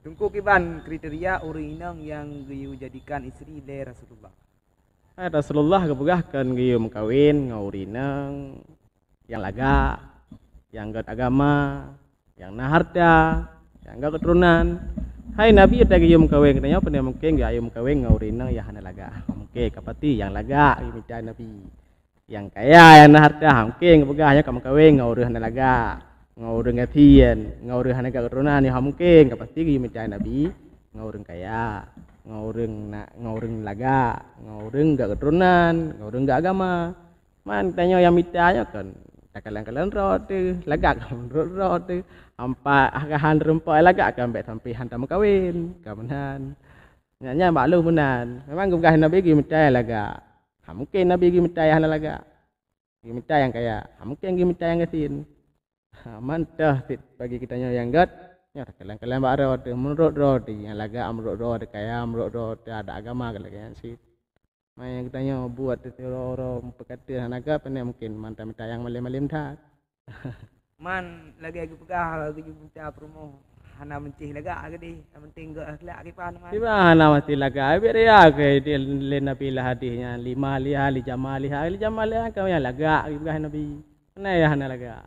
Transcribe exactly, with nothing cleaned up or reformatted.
Teungku, kiban kriteria ureuëng inong nyang geuyue jadikan istri lé Rasulullah? Hai, Rasulullah geupeugah kon geuyue meukawen ngon ureuëng inong nyang lagak, nyang gét agama, nyang na hareuta, nyang gét keuturonan. Hai Nabi, watée geuyue meukawen geutanyoe, pane mungken geuyue meukawen ngon ureuëng inong nyang hana lagak? Mungken, ka pasti nyang lagak geuyue mita Nabi. Nyang kaya, nyang na hareuta, mungken geupeugah nyoe ka meukawen ngon ureuëng hana lagak, ngon ureuëng gasien, ngon ureuëng hana gét keuturonan, nyoe mungken, ka pasti geuyue mita Nabi ngon ureuëng kaya, ngon ureuëng na, ngon ureuëng lagak, ngon ureuëng gét keuturonan, ngon ureuëng gét agama. Man tanyoe nyang mita nyoe kon takalon-kalon droe teuh, lagak kon droe teuh. Ampat hana reumpok lagak kon bék sampai hana meukawen, ka meunan. Nyan, nyan maklum meunan. Memang geupeugah Nabi geuyue mita nyang lagak. Ha, mungken Nabi geuyue mita nyang hana lagak. Geuyue mita nyang kaya. Ha, mungken geuyue mita nyang gasien. Ha, mantong cit bagi geutanyoe nyang gét, nyoe takalon-kalon bak droe teuh, meunurot droe teuh, nyang lagak meunurot droe teuh, kaya meunurot droe teuh, adat agama lagée nyan cit. Maya geutanyoe buet teuh uroe-uroe meupeukatan hana gét, pane mungken mantong mita nyang malem-malem that. Man lagée geupeugah geuyue mita peurumoh hana meuncéh lagak keudeh, nyang penting gét akhlak kiban, Man. Kiban hana meuncéh lagak, biet raya keu lé Nabi lam hadih nyan, li mahliha, li jamaliha, li jamaliha ka nyang lagak geupeugah Nabi. Hana nyang hana lagak.